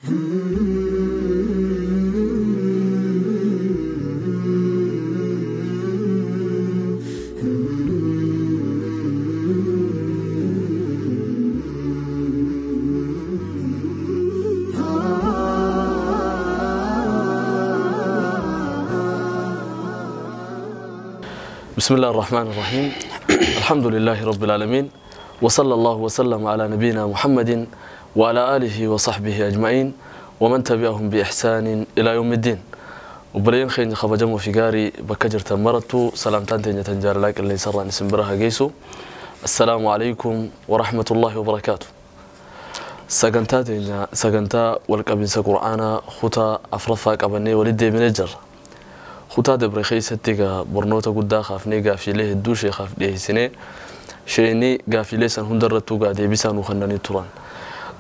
بسم الله الرحمن الرحيم. الحمد لله رب العالمين، وصلى الله وسلم على نبينا محمد وعلى آله وصحبه أجمعين ومن تبعهم بإحسان إلى يوم الدين. وبرين خين خبجمو في قاري بكجر تمرتو سلامتان تنجة تنجار لك اللي سرى نسمبرها جيسو. السلام عليكم ورحمة الله وبركاته. سجنتا تنجا سجنتا والقبنس قرآنا خطا أفرفاك أبني ولدي من الجر خطا دبر خيستك برنوتا قدا خافني قافي له الدوشي خاف ليه سنة شيني قافي ليه سن هندرتو قاعد يبسان وخنني تران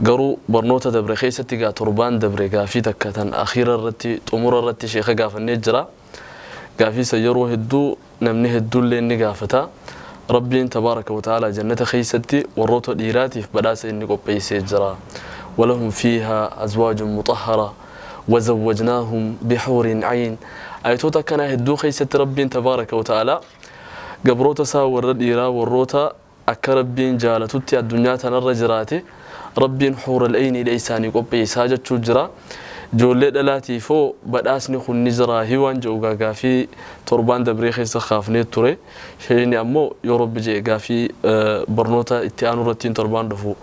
قرو برنوتا دبر خيستك تربان دبر قافي تكتن أخيرا رتي تأمر رتي شيخ قاف النجرة قافي سيروه الدو نمنه الدو اللي نقافتا ربي تبارك وتعالى جنة خيستي والروت الإيراتي في بلاسة إني قبيسي جرا ولهم فيها أزواج مطهرة وزوجناهم بحور عين. أيتوتا كان هدو خيست ربي تبارك وتعالى قبروتا ساور الإيرا والروتا أكربين جالتوتي الدنيا تنرجراتي ربين حور العين لإيساني قبيسا جتشجرا جولي دلاتي فو بداسني خن نجرا هيوان جوغا غافي تربان دبري خيس خافني توري شيني امو يورب جي غافي برنوتا اتيانو رتين تربان دفو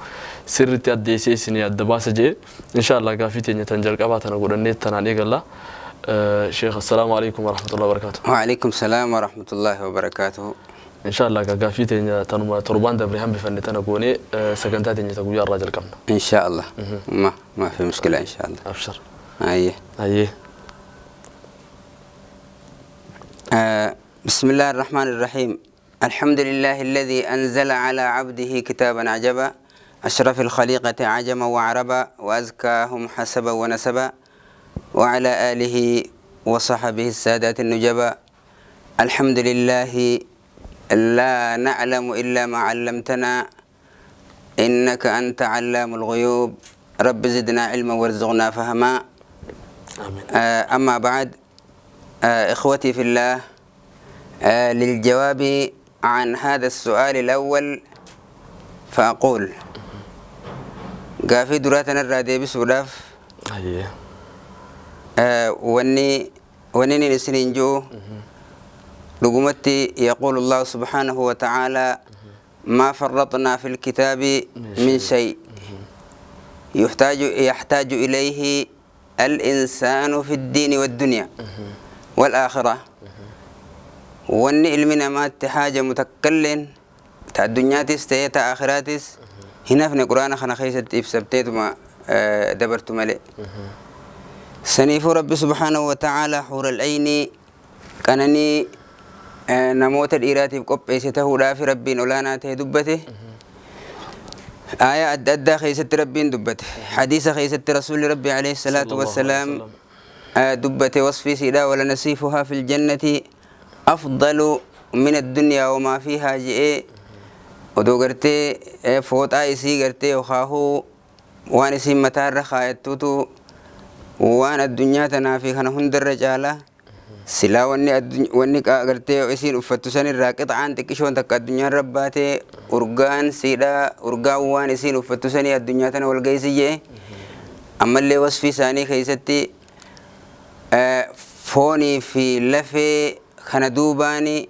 سرتي اديسي سني ادباس جي ان شاء الله غافي تني تنجل قباتنا غدني تناني غلا. شيخ السلام عليكم ورحمه الله وبركاته. وعليكم السلام ورحمه الله وبركاته. ان شاء الله غافي تني تنما تربان دبري هم بفنتنا غوني سكنتا تني تغويا الراجل قمنا ان شاء الله. ما في مشكله ان شاء الله. ابشر. أيه. أيه. بسم الله الرحمن الرحيم. الحمد لله الذي أنزل على عبده كتابا عجبا أشرف الخليقة عجما وعربا وأزكاهم حسبا ونسبا وعلى آله وصحبه السادات النجبا. الحمد لله لا نعلم إلا ما علمتنا إنك أنت علام الغيوب. رب زدنا علما وارزقنا فهما. آمين. أما بعد، إخوتي في الله، للجواب عن هذا السؤال الأول فأقول قافي دراتنا الرادي بسولاف ونيني نسنين جو لقمتي. يقول الله سبحانه وتعالى: ما فرطنا في الكتاب من شيء يحتاج إليه الإنسان في الدين والدنيا والآخرة. وأن علمنا ما حاجة متكلن تاع الدنياتس تاع آخراتس هنا في القرآن خنا خيست إفسبتيت ما دبرت ملئ سنيف رب سبحانه وتعالى حور العين كانني نموت الإيراتي بقبيسته لا في ربي نولانا تهدبته آية أدى خيست ربي دبته حديث خيست رسول ربي عليه الصلاة والسلام دبته وصفي سيدا ولنصيفها في الجنة أفضل من الدنيا وما فيها جئ ودو قرتي فوت آيسي قرتي وخاهو وانسي متار خايتوتو وان الدنيا تنافي خنا هند الرجالة سلا وني قرتي وإسين أفتو الراقط عن تكشون تك الدنيا رباتي أرجان سيدا أرجان وان إسين أفتو سني الدنيا تنا والجيسية أما اللي وصفي ساني خيستي فوني في لفي خندوباني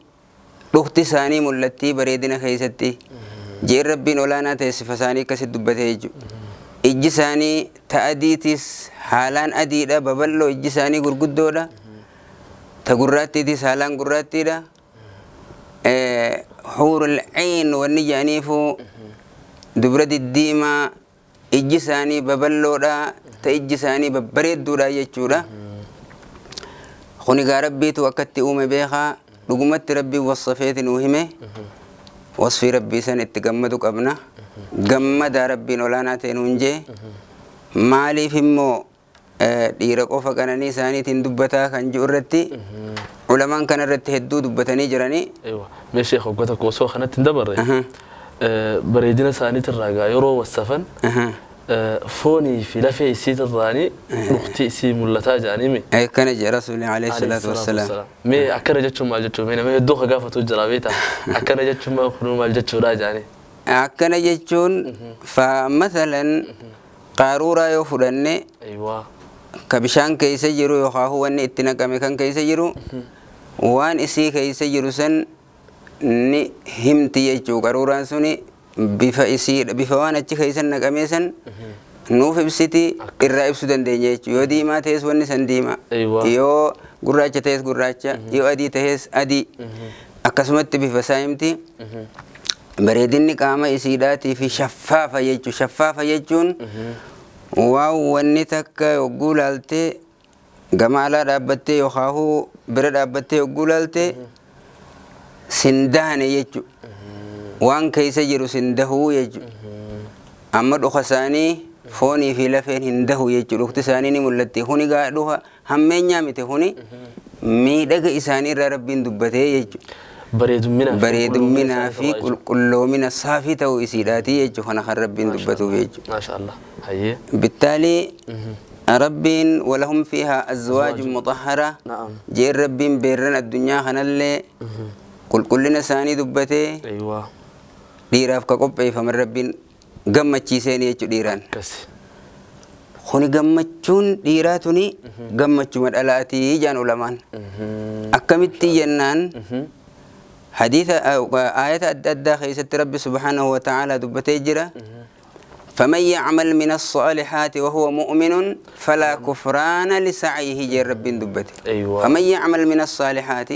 رختي ساني ملتي بريدنا خيستي جي ربي نولانا تسف ساني كسد دبتيجو إجي ساني تأديتس حالان أديدا ببلو إجي ساني غرغدودا تغراتي دي سالان غراتي دا حور العين والنجانيفو دبرد الديما إجي ساني ببلو دا تإجي ساني ببريد دودا يجودا خوني ربي توكدت أمي بيخا لقمت ربي وصفيت نوهمه وصفي ربي سن اتقمدك أبنا قمد ربي نولانا تنونجي مالي فيمو dhiira qofa qananii isaaniitiin dubbataa kan jiru irratti ulamaan kana irratti hedduu dubbatanii jiranii. Eewa mee sheekh waggoota osoo kanatti hin dabarre bareedina isaaniitirraa gaa yeroo wassafan Foonii fi lafee isii irraanii dhukti isii mul'ataa jedhanii. Akkana jedhe Rasuulli alayhi salaatu wassalaam. Mee akkana jechuun maal jechuun mee nama hedduu ka gaafatu jira beektaa akkana jechuun maal kunuu maal jechuudha jedhanii. Akkana jechuun fa mathalan qaaruuraa yoo fudhanne ka bishaan keessa jiru yookaan wanni itti naqame kan keessa jiru waan isii keessa jiru san ni himti jechuu qaruuraan suni bifa isii bifa waan achi keessa naqame san nuuf ibsiti irraa ibsuu dandeenya jechuu yoo diimaa ta'es wanni san diimaa yoo gurraacha ta'es gurraacha yoo adii ta'es adii akkasumatti bifa isaa himti. Bareedinni qaama isiidhaatii fi shaffaafa jechuu shaffaafa jechuun waan wanni takka yogguu laaltee gama alaa dhaabbattee yookaan bira dhaabbattee yogguu laaltee sindahane jechuu waan keessa jiru sindahuu jechuu amma dhuka isaanii foonii fi lafeen hin dahu jechuu dhukti isaanii ni mul'atti kuni gaa dhuka hammeenyaa miti kuni miidhaga isaanii irraa rabbiin dubbatee jechuu. Bareedumminaa fi qulqulloomina saafii ta'uu isiidhaatii jechuu kana kan rabbiin dubbatuuf jechuudha. Maashaallah. Hayyee. Bittaalii rabbiin walahum fiihaa azwaajun mutahhara jeen rabbiin beerran addunyaa kanallee qulqullina isaanii dubbatee dhiiraaf ka qopheeffaman rabbiin gammachiiseen jechuu dhiiraan. Kuni gammachuun dhiiraa tuni gammachuma dhalaatii jaan ulamaan. Akkamitti jennaan حديث آية أدى خيست ربي سبحانه وتعالى دبتي فمن يعمل من الصالحات وهو مؤمن فلا كفران لسعيه جي رب دبتي. أيوة. فمن يعمل من الصالحات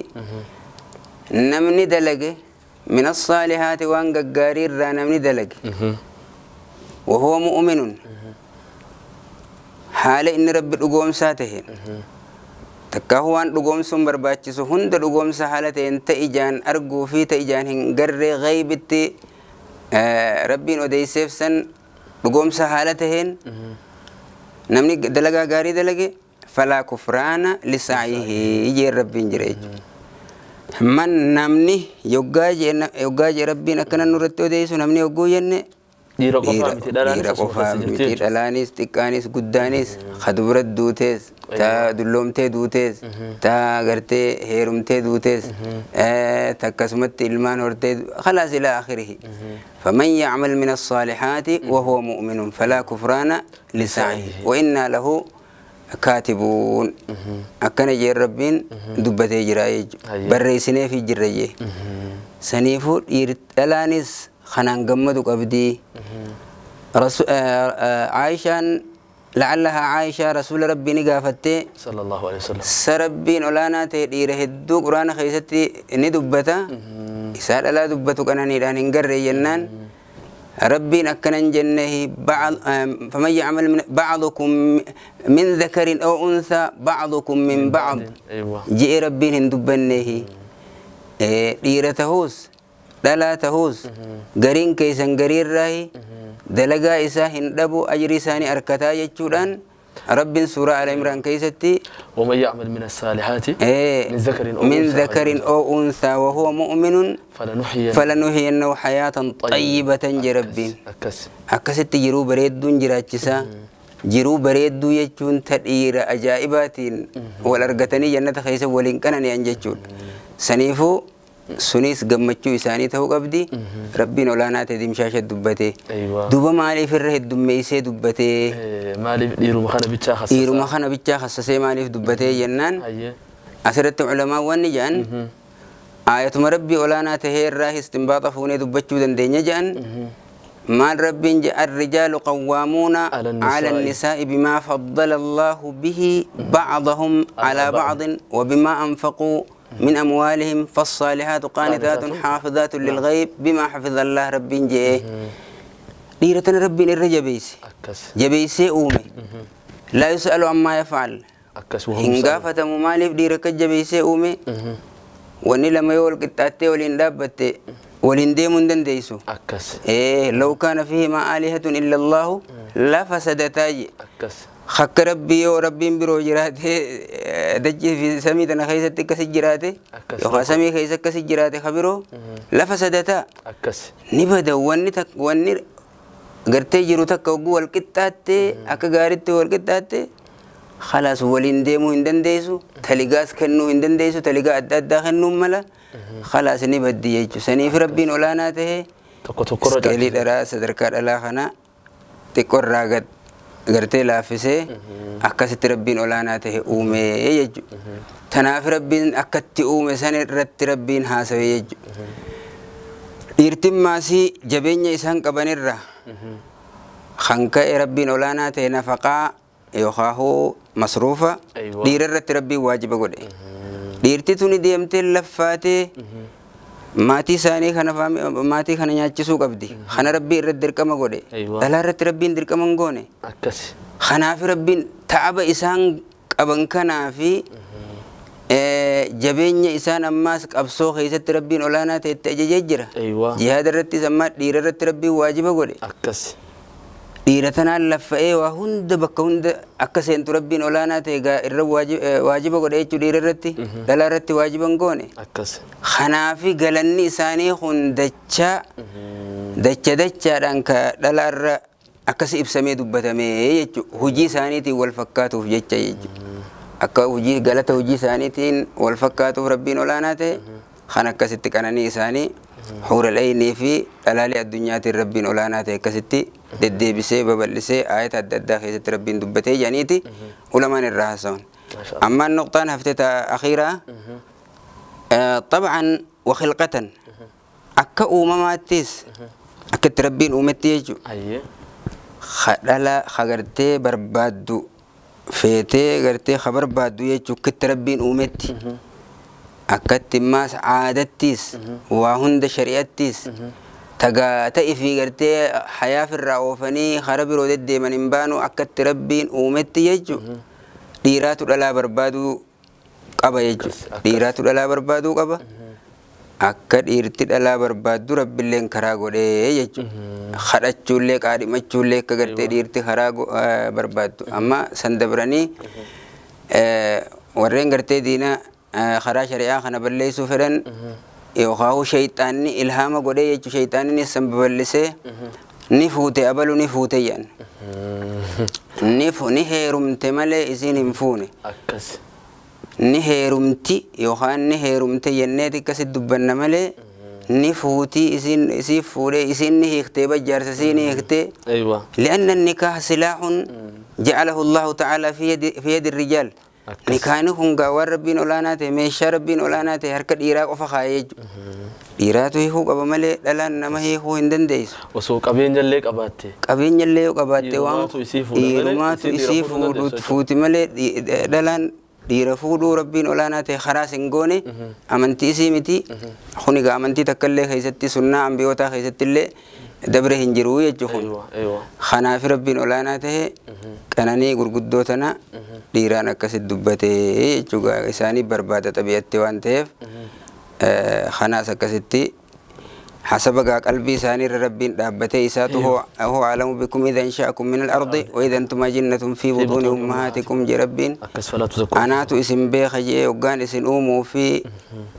نمني دلقه من الصالحات وان قارير نمني دلقه وهو مؤمن حال إن رب الأقوم ساته takka waan dhugoomsuun barbaachisu hunda dhugoomsa haala ta'een ta ijaan arguu fi ta ijaan hin garree ghaybitti rabbiin odeesseef san dhugoomsa haala taheen namni dalagaa gaarii dalage falaa kufraana lisaayihi jeen rabbiin jira jechuudha. Man namni yoggaa jee rabbiin akkana nurratti odeessu namni yogguu jenne dhiira qofaa miti dhalaanis xiqqaanis guddaanis ka dubra duutees ta dulloomtee duutees ta gartee heerumtee duutees ta akkasumatti ilmaan hortee khalaas ilaa akhirihi faman yacmal min alsaalihaati wahuwa mu'minun falaa kufraana lisaayihi wa innaa lahu kaatibuun akkana jeen rabbiin dubbatee jira jechuudha barreessineefi jirra jee saniifuu dhalaanis خنان قمدو قبدي عائشة لعلها عائشة رسول ربي نقافتي صلى الله عليه وسلم سربين أولانا تدير هدو قرآن خيستي ندبتا إسال لا دبتو كان نيران نقر جنان ربي نكنا جنه بعض فمن يعمل من بعضكم من ذكر أو أنثى بعضكم من بعض. أيوة. جئ ربي ندبنه ديرتهوس dhalaa tahuus gariin keessan gariirraahi dalagaa isaa hin dhabu ajrii isaanii arkataa jechuudhaan rabbiin suuraa Al Imraan keessatti ومن يعمل من الصالحات من ذكر أو أنثى وهو مؤمن فلنحيينه حياة طيبة جربين akkasitti jiruu bareedduun jiraachisaa jiruu bareedduu jechuun ta dhiira ajaa'ibaatiin wal argatanii jannata keessa waliin qanani'an jechuudha. Saniifuu sunis gammachuu isaanii ta'uu qabdi rabbiin olaanaa ta'e dimshaasha dubbatee duuba maaliif irra heddummeessee dubbatee maaliif dhiiruma kana bichaa khassasee dhiiruma kana bichaa khassasee maaliif dubbatee jennaan asirratti culamaan wanni jedhan aayatuma rabbii olaanaa tahee irraa istinbaaxa fuunee dubbachuu dandeenya jedhan maal rabbiin jedha الرجال قوامون على النساء بما فضل الله به بعضهم على بعض وبما أنفقوا من أموالهم فالصالحات قانتات حافظات للغيب بما حفظ الله رب جئ ديرة رب الرجبيس جبيس أومي لا يسأل عما يفعل إن قافة ممالف ديرة جبيس أومي واني لما يول قطعتي ولين دابتي ولين ديمون دنديسو إيه لو كان فيهما آلهة إلا الله لفسدتا خك ربي وربي برو جراته دجي في سمي تنا خيست كسي جراته يو سمي خيست كسي جراته خبرو لفسدتا نبدا وني تك وني Gartee jiru takka hogguu wal qixxaattee akka gaariitti wal qixxaatte khalaas waliin deemuu hin dandeessu taligaas kennuu hin dandeessu taligaa adda addaa kennuun mala khalaas ni baddi jechuudha. Saniif rabbiin olaanaa ta'e Tokko tokkorra iskeelii dharaa sadarkaa dhalaa kana xiqqoorraa gad gartee laaffisee akkasitti rabbiin olaanaa ta'e uumee jechuudha. Tanaaf rabbiin akkatti uume san irratti rabbiin haasawe jechuudha. Dhiirtiin maasii jabeenya isaan qabanirra kan ka'e rabbiin olaanaa ta'e nafaqaa yookaan masruufa Aywa. Dhiira irratti rabbiin waajiba godhe. Dhiirti tuni deemtee laffaatee maatii isaanii kana maatii kana nyaachisuu qabdi. Kana rabbii irratti dirqama godhe. Aywa. Dhalaa irratti rabbiin dirqama hin goone. Akkasi. Kanaaf rabbiin ta'aba isaan qaban kanaa fi jabeenya isaan ammaas qabsoo keessatti rabbiin olaanaa ta'e itti ajajee jira. Aywa. Jihaada irrattis ammaa dhiira irratti rabbiin waajiba godhe. Akkasi. Dhiira tanaan laffa'ee waa hunda bakka hunda akka seentu rabbiin olaanaa ta'e irra waajiba godhe jechuudha dhiira irratti dhalaa irratti waajiba hin goone. Akkasi. Kanaafi galanni isaanii kun dachaa dacha dachaadhaan ka dhalaa irra akkas ibsamee dubbatame jechuudha. Hojii isaaniitiin wal fakkaatuuf jecha jechuudha. Akka hojii galata hojii isaaniitiin wal fakkaatuuf rabbiin olaanaa ta'e kan akkasitti qananii isaanii huura dhaynii fi dhalaalee addunyaatiin rabbiin olaanaa ta'e akkasitti deddeebisee babal'isee ayata adda addaa keessatti rabbiin dubbatee jedhaniiti ulamaan irraa haasawan. Maasha Allah. Ammaan nuqtaan hafte ta akhiiraa طبعا وخلقة akka uumamaattis akka itti rabbiin uumetti jechuudha. Ayyee. Dhala gartee barbaaddu feetee gartee ka barbaaddu jechuudha akka itti rabbiin uumetti. Akkatti immaas aadattis waa hunda shari'attis tagaa ta'ii fi gartee hayaaf irraa oofanii kara biroo deddeeman hin baanu akka itti rabbiin uumetti jechuudha. Dhiiraatu dhalaa barbaaduu qaba jechuudha. Akkas. Dhiiraatu dhalaa barbaaduu qaba. Akka dhiirti dhalaa barbaaddu rabbiilleen karaa godhee jechuudha. Kadhachuullee qaadhimachuullee akka gartee dhiirti karaa barbaaddu. Amma san dabranii warreen gartee diina karaa shari'aa kana balleessuu fedhan yookaan shayxaanni ilhaama godhee jechuudha. Shayxaanni san babal'isee ni fuute abalu ni fuute jedhan. Ni heerumte malee isiin hin fuune. Akkasi. Ni heerumti yookaan ni heerumte jenneeti akkasitti dubbanna malee ni fuutii isiin isii fuudhee isiin ni hiiktee bajjaarsa isii ni hiiktee. Aywa. لأن النكاح سلاح جعله الله تعالى في يد الرجال. Akkas. Nikaahni kun gaa waan rabbiin olaanaa ta'e meeshaa rabbiin olaanaa ta'e harka dhiiraa qofa kaa'ee jechuudha. Dhiiraatu hiikuu qaba malee dhalaan nama hiikuu hin dandeessu. Osoo qabeenya illee qabaatte. Qabeenya illee yoo qabaatte waan Dhiirumaatu isii fuudha malee dhiirumaatu isiin dhiira isii fuudhuu hin dandeessu fuuti malee dhalaan dhiira fuudhuu rabbiin olaanaa ta'e karaas hin goone amantii isii miti. Kun egaa amantii takka illee keessatti sunnaa ambiyootaa keessatti illee dabre hin jiru jechuudha kun. Aywa. Aywa. Kanaaf rabbiin olaanaa ta'e qananii gurguddoo tana dhiiraan akkasitti dubbatee jechuudha isaanii barbaada xabi'aatti waan ta'eef kanaas akkasitti hasaba gaa qalbii isaanii irra rabbiin dhaabbatee isaatu huwa alamu bikum idha insha'akum min al-ardi wa idha antum ajinnatun fi butuuni ummahaatikum je rabbiin Akkas falatu zakku. anaatu isin beeka jee hoggaan isin uumuu fi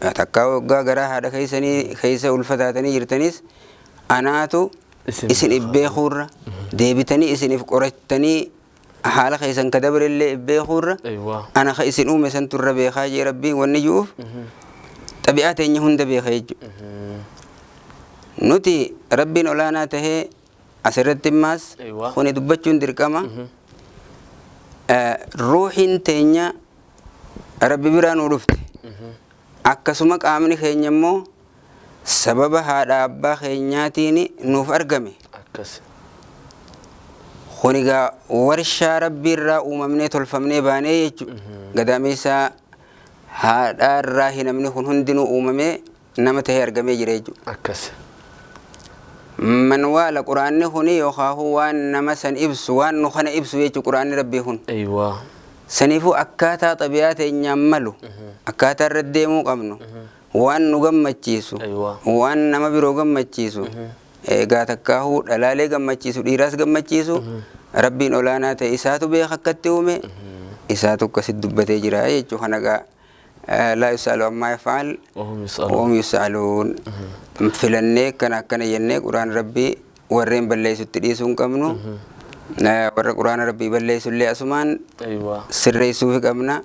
takkaa hoggaa garaa haadha keessanii keessa ulfataatanii jirtanis anaatu Isin isin ibbeekuurra deebitanii isiniif qorattanii haala keessan ka dabarellee ibbeekuurra Aywa. ana ka isin uume san turra beekaa jee rabbiin wanni ji'uuf xabi'aa teenya hunda beeka jechuudha. Nuti rabbiin olaanaa tahee asirratti immaas Aywa. kuni dubbachuun dirqama. Ruuxiin teenya rabbi biraa nuu dhufte. Akkasuma qaamni keenya immoo sababa haadha abbaa keenyaatiin nuuf argame. Akkas. Kun egaa warshaa rabbii irraa uumamnee tolfamnee baanee jechuudha. Gadameessaa haadhaa irraa hinamni kun hundinuu uumamee nama tahee argamee jira jechuudha. Akkas. Man waala quraanni kuni yookaan waan nama san ibsu waan nu kana ibsu jechuudha quraanni rabbii kun. Aywa. Saniifuu akkaataa xabi'aa teenyaan malu akkaataa irra deemuu qabnu waan nu gammachiisu Aywa. waan nama biroo gammachiisu egaa takkaahuu dhalaalee gammachiisu dhiiraas gammachiisu rabbiin olaanaa ta'e isaatu beeka akkatti uume isaatu akkasitti dubbatee jira jechuudha kana egaa laa yus'alu ammaa yafaal Wahum yus'aluun. wahum yus'aluun filannee akkana akkana jennee quraan rabbii Warreen balleessutti dhiisuu hin qabnu. Warra quraana rabbii balleessullee asumaan sirreessuufi qabna.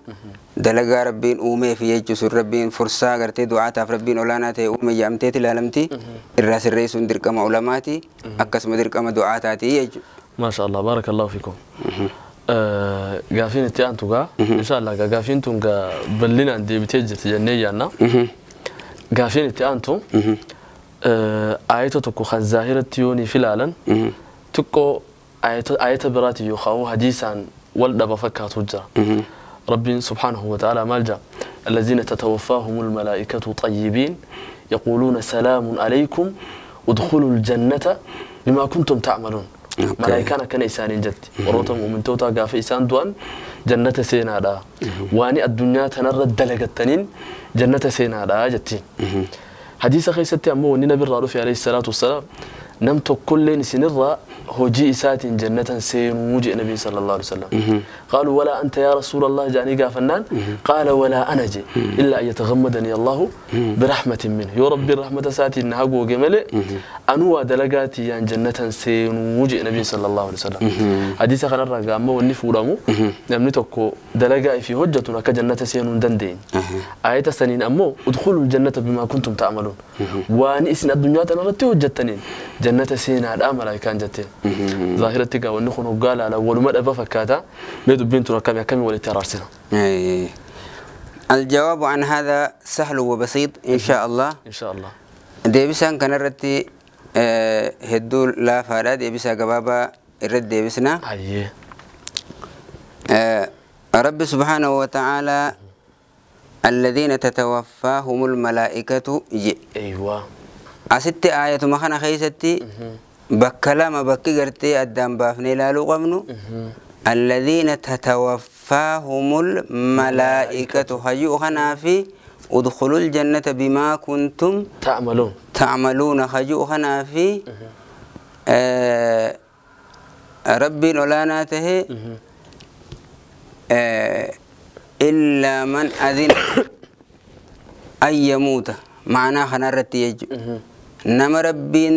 Dalagaa rabbiin uumeef jechuu sun rabbiin fursaa gartee du'aataaf rabbiin olaanaa ta'e uume jedhamteeti ilaalamti. Irraa sirreessuun dirqama ulamaati. Akkasuma dirqama du'aataati jechuudha. Maasha Allah, baarakallahu fiikum. Gaafiin itti aantu gaa, insha Allah gaa gaafiin tun gaa bal'inaan deebitee jirti jennee yaanna. Gaafiin itti aantu ayata tokko kan zaahiratti yoo niif ilaalan xiqqoo ayata biraati yookaan hadiisaan wal dhaba fakkaatu jira. Rabbiin subhaanahu wa ta'ala maal jaa? الذين تتوفاهم الملائكة طيبين يقولون سلام عليكم ادخلوا الجنة بما كنتم تعملون. ملائكة كان إسان جت وروتهم مؤمن توتا قاف إسان دوان جنة سينا دا واني الدنيا تنرد دلقتنين جنة سينا دا جتين. حديث خيستي أمو وني نبي الرعوف عليه الصلاة والسلام نمت كل سنرة هجي إسات جنة سينوجي النبي صلى الله عليه وسلم. قالوا ولا أنت يا رسول الله جاني قافنان؟ قال ولا أنا جي إلا أن يتغمدني الله برحمة منه. يا ربي الرحمة ساتي إنها جملة أنو دلقاتي يعني جنة سينوجي النبي صلى الله عليه وسلم. حديث خلنا الرجاء ما وني فورامو نمني دلقاء في هجتنا كجنة سينون دندين. آية سنين أمو ادخلوا الجنة بما كنتم تعملون. وأن إسن الدنيا تنرتي هجتنين جنة سينا الأمر كان جتين. ظاهرة تجا ونخن وقال على أول ما أبى فكاتا بيدو بنتنا كم كم ولا تراسنا. الجواب عن هذا سهل وبسيط إن شاء الله. إن شاء الله. ديبسان كان رتي هدول لا فارا ديبسا جبابا الرد ديبسنا. أيه. رب سبحانه وتعالى الذين تتوفاهم الملائكة جي. أيوة. أست آية ما خنا خيستي بكلام بكي قرتي أدام بافني لا لغمنو الذين تتوفاهم الملائكة هيو خنا في ادخلوا الجنة بما كنتم تعملون هيو خنا في ربي نولاناته إلا من أذن أن يموت معناه خنا رتي يجو نما ربين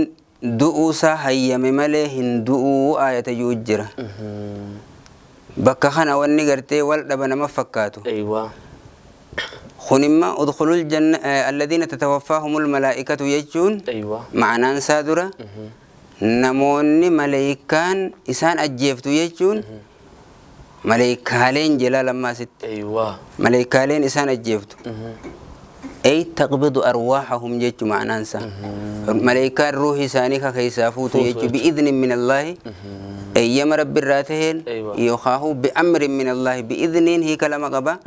du'uusaa hayyame malee hin du'uu ayata jiru jira. Bakka kana wanni gartee wal dhaba nama fakkaatu. Aywa. Kunimma udkhulul janna alladhiina tatawaffaahumul malaa'ikatu jechuun aywa. Ma'anaan isaa dura namoonni malaayikaan isaan ajjeeftu jechuun malaayikaaleen jala lammaasitti. Aywa. Malaayikaaleen isaan ajjeeftu. أي تقبض أرواحهم جت معناه ملائكة الروح سانيك خيسافوت يجي بإذن من الله أيام رب الراتهن يخاه بأمر من الله بإذن هي كلام قبا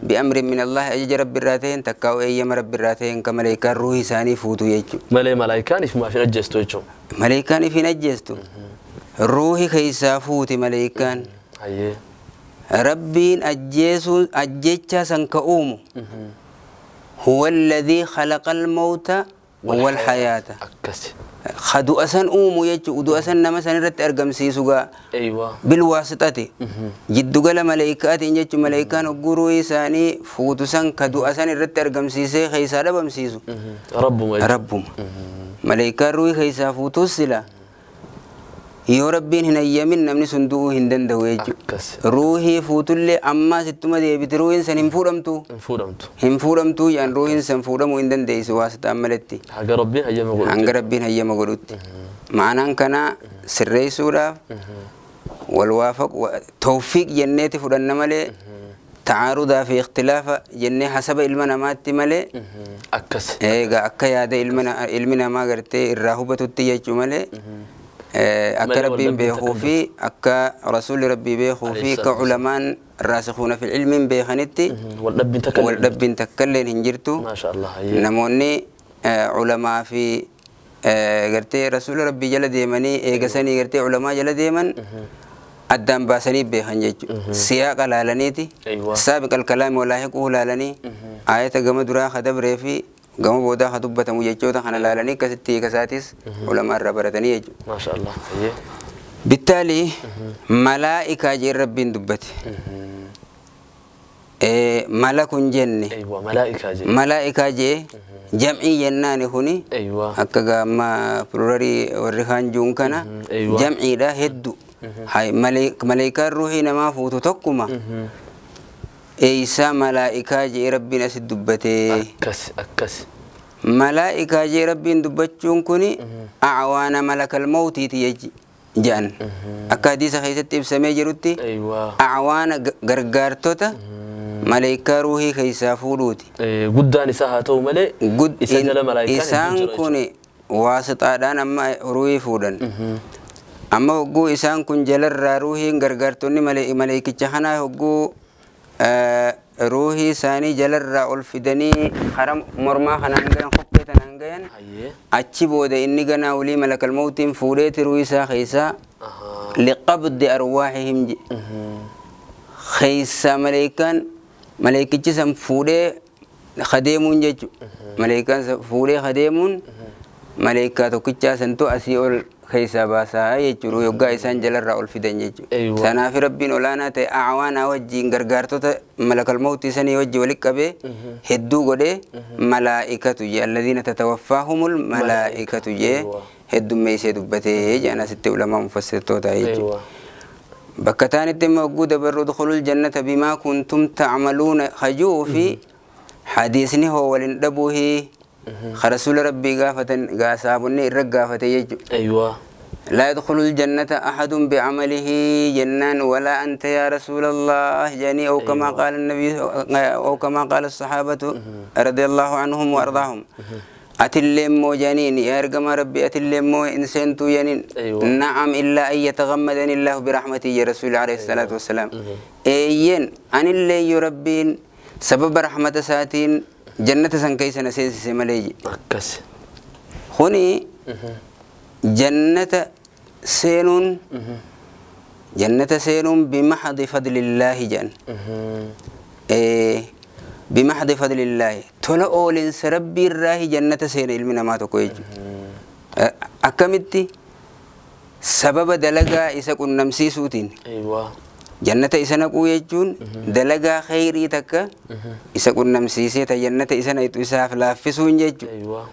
بأمر من الله أجي رب الراتهن تكاو أيام رب الراتهن كملائكة الروح ساني فوتو يجي ملائكة ما في نجستو يجي ملائكة في نجستو روح خيسافوت ملائكة ربين أجيسو أجيتشا سنكؤومو هو الذي خلق الموت والحياة. خدو أسن أومو يجو ودو أسن نما سنرت أرقم سيسوغا. أيوة. بالواسطة. جدو قال ملائكات إن جتو ملائكان وقروا إساني فوتو سن كدو أسن رت أرقم سيسي خيسا لبم سيسو. ربهم. ربهم. ملائكة روي خيسا فوتو السلا. يا ربين هنا يمين نمني صندوق هندن دويج. روحي فوتولي أما ستما دي بتروين سن فورمتو. فورمتو يعني روحين سن فورم وهندن دي سواسط أملتي. حق ربي هيا ما قلت. حق ربي هيا ما قلت. معناه كنا سري سورة والوافق توفيق جنتي فرنا ملي تعارض في اختلاف جنة حسب علمنا ما تملي. أكس. إيه أكا يا ده علمنا ما قرتي الراهبة تتيجي ملي. أكا ربي بيخوفي أكا رسول ربي بيخوفي كعلماء الراسخون في العلم بيخنتي والرب تكلم هنجرتو ما شاء الله نموني علماء في قرتي رسول ربي جل ديمني إيجاسني قرتي علماء جل ديمن أدام باسني بيخنجت سياق لالنيتي سابق الكلام ولاحقه لالني آية جمدرا خدبر في قام بودا خطبة مجيتشوتا خنا لالني كستي كساتيس علماء الربرتني ما شاء الله. بالتالي ملائكة جي ربين دبتي. Malakun jenne. Aywa, malaa'ikaa jee. Malaa'ikaa jee jam'ii jennaani kuni. Aywa. Akka gaamma plurarii warri kaan juun kana Aywa. Jam'iidha heddu. Hay malaa'ikaan ruuhii namaa fuutu tokkuma. Eeysaa malaa'ikaa jee Rabbiin asit dubbatee. Akkas akkas. Malaa'ikaa jee Rabbiin dubbachuun kuni acwaana malakal mawtiiti jechi jedhan. Akka hadiisa keessatti ibsamee jirutti Aywa. Acwaana gargaartota malaa'ikaa ruuhii keessaa fuudhuuti. Guddaan isaa haa ta'u malee isa jala malaa'ikaan isaan hedduu jira. Kun waasixaadhaan amma ruuhii fuudhan. Amma hogguu isaan kun jalarraa ruuhiin gargaartonni malaa'ikicha kanaa hogguu ruuhii isaanii jalarraa ol fidanii karaa mormaa kanaan gayan kophee tanaan gayan Hayyee. Achi booda inni ganaa olii malakal mawtiin fuudheeti ruuhii isaa keessaa liqabdi arwaahihim keessaa malaa'ikaan malaa'ikichi san fuudhee kadeemuun jechu malaa'ikaan san fuudhee kadeemuun malaa'ikaa tokkichaa santu asii ol keessaa baasaa jechuudha yoggaa isaan jalarraa ol fidan jechuudha. Aywa. Kanaaf Rabbiin olaanaa ta'e acwaanaa wajjiin gargaartota malakal mawtii sanii wajji walitti qabee hedduu godhee malaa'ikatu jee alladhiina tatawaffaahumul malaa'ikatu jee Aywa. Heddummeessee dubbatee jedhan asitti ulamaa mufassirtoota jechuudha. Aywa. Bakka taanitti immoo hogguu dabarru udkhulul jannata bimaa kuntum ta'maluuna hajuu fi hadiisni hoo walin dhabuuhi rasuula Rabbii gaafatan saabonni irra gaafate jechuudha. Aywa. لا يدخل الجنة أحد بعمله جنان ولا أنت يا رسول الله جاني أو كما أيوة. قال النبي أو كما قال الصحابة رضي الله عنهم وأرضاهم أتلمو جانين يا رقم ربي أتلمو إنسان تو جانين. أيوة. نعم إلا أن يتغمدني الله برحمته يا رسول الله عليه الصلاة والسلام. أيين أن اللي يربين سبب رحمة ساتين جنة سنكيس نسيس سماليجي. Akkas. هوني جنة سينون جنة سينون بمحض فضل الله جن إيه بمحض فضل الله تلا أولين سربي الراه جنة سين علمنا ما تقويج أكملتي سبب دلقا إذا كنا نمسي سوتين. Aywa. جنة إذا نقويجون دلقا خيري تكا إذا كنا نمسي سيتا جنة إذا نيتو إذا فلافسون جج. Aywa.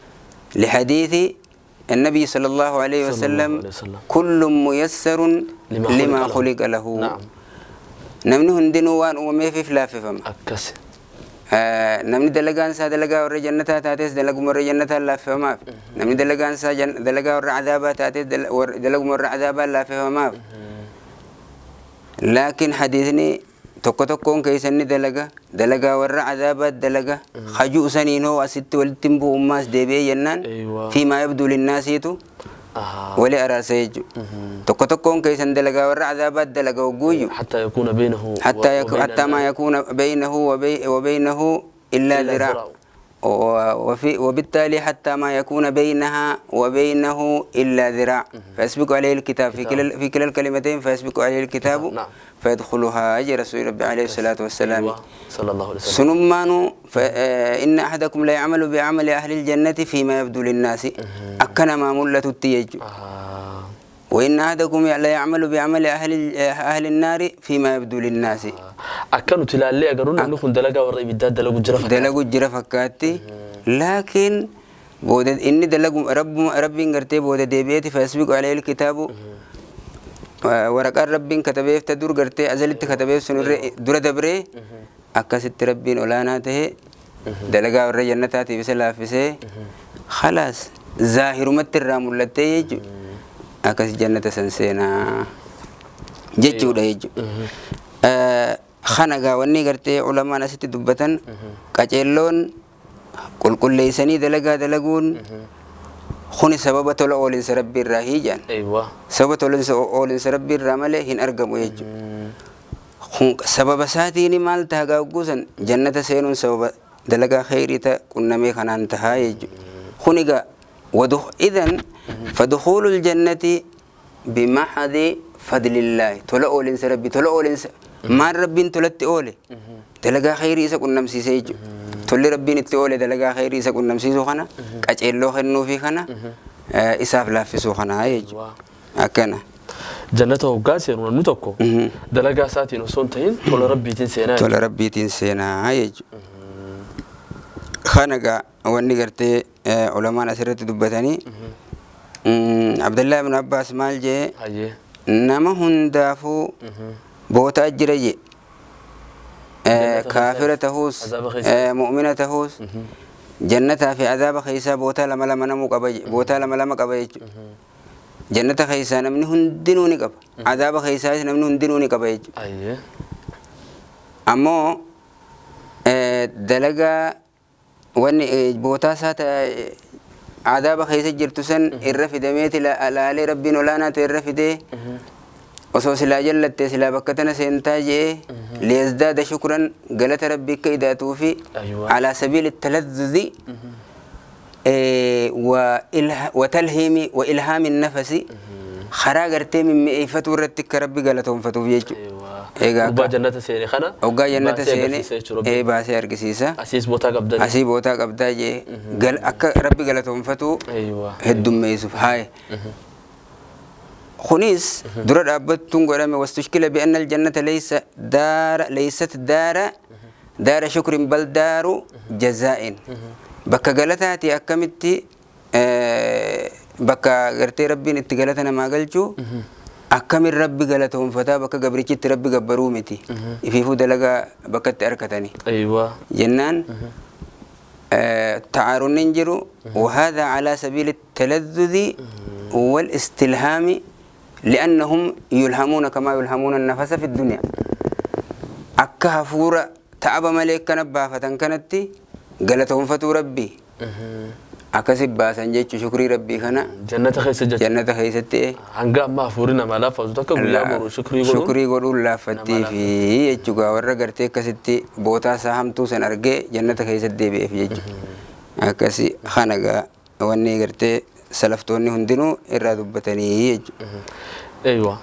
لحديث النبي صلى الله عليه صلى الله وسلم عليه وسلم. كل ميسر لما لما خلق خلق له. نعم. نمني هندنو وان أمي في فلافة فم. Akkas. نمني دلقان سا دلقا ور جنة تاتيس دلقو مر جنة لا فما. نمني دلقان سا دلقا ور عذابا تاتيس دلقو مر عذابا لا فما. لكن حديثني tokko tokkoon keessanni dalaga dalagaa warra cadaabaat dalaga hajuu saniin hoo asitti walitti hin bu'u ummaas deebi'ee jennaan Aywa. Fi maa yabduu linnaasiitu wali araarsa jechuudha. Tokko tokkoon keessan dalagaa warra cadaabaat dalaga hogguuyyu حتى يكون بينه حتى وبين حتى ما يكون بينه وبينه إلا إلا ذراع ذراع. وبالتالي حتى ما يكون بينها وبينه إلا ذراع فيسبق عليه الكتاب في كلا الكلمتين فيسبق عليه الكتاب. نعم. فيدخلها أجر رسول ربي عليه الصلاة والسلام. أيوة. صلى الله عليه وسلم. سنمانو إن أحدكم لا يعمل بعمل أهل الجنة فيما يبدو للناس أكن ما ملة التيج. وإن أحدكم لا يعمل بعمل أهل النار فيما يبدو للناس. أكنوا تلالي أقولون إنه خن دلقة ورأي بالداد دلقوا جرفة. دلقوا جرفة كاتي. لكن بود إني دلقوا رب قرتي بود ديبيتي فيسبق عليه الكتاب. ورقة رب كتبه تدور قرتي أزلت كتبه سنور دور دبري. أكست ربين أولاناته دلقة ورأي جنتاتي بس لا فيسه. خلاص ظاهر متر رامولتي أكس جنة سنسينا جتشو ده يجو. خنقا وني قرتي علماء ناس تدبتن كجلون كل ليسني دلقا دلقون خوني سبب تلا أولين سربي الرهيجان. أيوة. سبب تلا أولين سربي الرملة هن أرقم يجو. خون سبب ساتيني مال تهجا جوزن جنة سينون سبب دلقا خيري تا كنا ميخان انتها يجو. خوني ودخ إذن فدخول الجنة بمحض فضل الله تلا أولين سربي تلا أولين ما ربين تلت أولي دلقا خيري إذا كنا مسيسيج تولي ربين التولي دلقا خيري إذا كنا مسيسو خنا كأجلو خنو في خنا إساف لا في سو خنا هاي أكنا. Jannata hoggaa seenu namni tokko dalagaa isaatiin osoo hin tahin tola rabbiitiin seenaa. Tola rabbiitiin seenaa jechuudha. Kana egaa wanni gartee ulamaan asirratti dubbatanii Abdallaa ibn Abbaas maal jee nama hundaafuu bootaa jira jee kaafira tahuus mu'mina tahuus jannataa fi azaaba keessaa bootaa lama lama namuu qaba bootaa lama lama qaba jechuudha. Jannata keessaa namni hundinuu ni qaba. Azaaba keessaas namni hundinuu ni qaba jechuudha. Ammoo dalagaa wanni bootaa isaa azaaba keessa jirtu san irra fidameeti laalee rabbiin olaanaatu irra fidee osoo silaa jallattee silaa bakka tana seentaa jee liyazdaada shukran galata rabbii akka idaatuu fi alaa sabiili taladduzi وتلهيم وإلهام النفس خرا غرتي من مئفتو رتك ربي غلطون فتوف يجو ايغا جنة سيني خنا اوغا جنة سيني اي باسي ارغسيسا اسيس بوتا قبدا اسي بوتا قبدا جي غل اك ربي غلطون فتو ايوه هدم يوسف هاي خنيس درا دابتون غرامي واستشكل بان الجنة ليس دار ليست دار دار شكر بل دار جزاء bakka galataati akkamitti bakka gartee rabbiin itti galata namaa galchuu akkamin rabbi galatoonfataa bakka gabrichitti rabbi gabbaruu miti ifiifuu dalagaa bakka itti harkatanii jennaan تعارن jiru وهذا على سبيل التلذذ والاستلهام لأنهم يلهمون كما يلهمون النفس في الدنيا akka hafuura ta'aba malee kana baafatan kanatti galatoonfatuu rabbii akkasi baasan jechuun shukrii rabbii kana jannata keessa jechuudha. Jannata keessatti hanga amma hafuurri namaa laaffatu takka guyyaa boru shukrii godhuun shukrii godhuun laaffattii fi jechuudha warra gartee akkasitti bootaa isaa hamtuu san argee jannata keessatti deebi'eef jechuudha. Akkasi kana gaa wanni gartee salaftoonni hundinuu irraa dubbatanii jechuudha. Eeywa.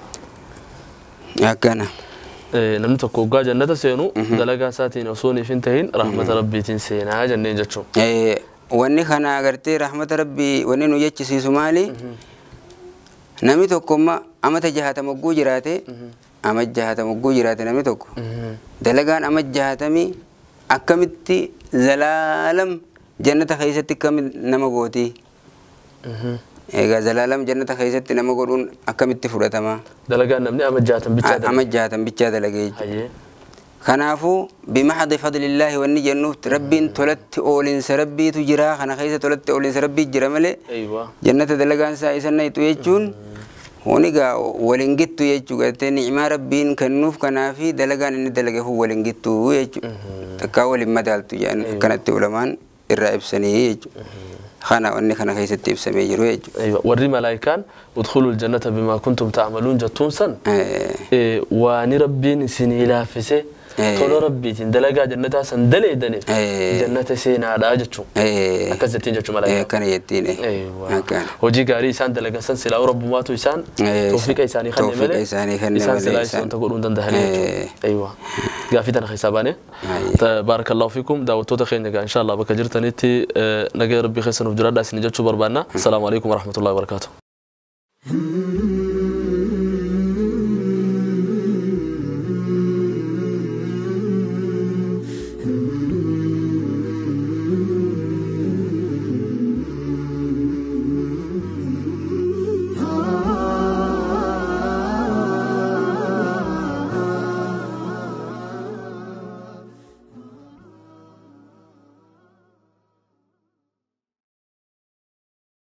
Akkana. Namni tokko hoggaa jannata seenu dalagaa isaatiin osoo hin tahin rahmata rabbiitiin seenaa jenneen jechuudha. Wanni kana agartee rahmata rabbii wanni nu jechisiisu maali? Namni tokko amma amata jahatama hogguu jiraate ama jahatama hogguu jiraate namni tokko dalagaan ama jahatamii akkamitti zalaalam jannata keessatti akkamitti nama gooti? Egaa zalaalam jannata keessatti nama godhuun akkamitti fudhatama? Dalagaan namni ama jahatan bichaa dalage. Ama jahatan bichaa dalage jechuudha. Kanaafuu bimahdi fadlillaahi wanni jennuuf rabbiin tolatti oolinsa rabbiitu jira kana keessa tolatti oolinsa rabbii jira malee jannata dalagaan isaa isa nayxu jechuun huni gaa waliin gittu jechuu gartee ni'imaa rabbiin kennuuf kanaafi dalagaan inni dalage kun waliin gittu jechuudha. Takkaa waliin madaaltu jedhan akkanatti ulamaan irraa ibsanii jechuudha. Kana wanni kana keessatti ibsamee jiru jechuudha. Warri malaayikaan udkhulul jannata bimaa kuntum ta'maluun jettuun san waani rabbiin isinii laaffise tola rabbiitiin dalagaa jannataa san daleedaniif jannata seenaadha jechuudha. Akkas jettiin jechuudha malaayikaan. Akkana jettiin. Hojii gaarii isaan dalagan san silaa rabbumaatu isaan toofiqa isaanii kenne malee isaan silaa isaan wanta godhuu hin danda'an jechuudha. Gaaffii tana keessaa baane. Baarakallahu fiikum daawwattoota keenya egaa inshallah bakka jirtanitti nagaa rabbii keessa nuuf jiraadhaa isin jechuu barbaanna. Assalaamu alaikum warahmatullahi wabarakaatuh.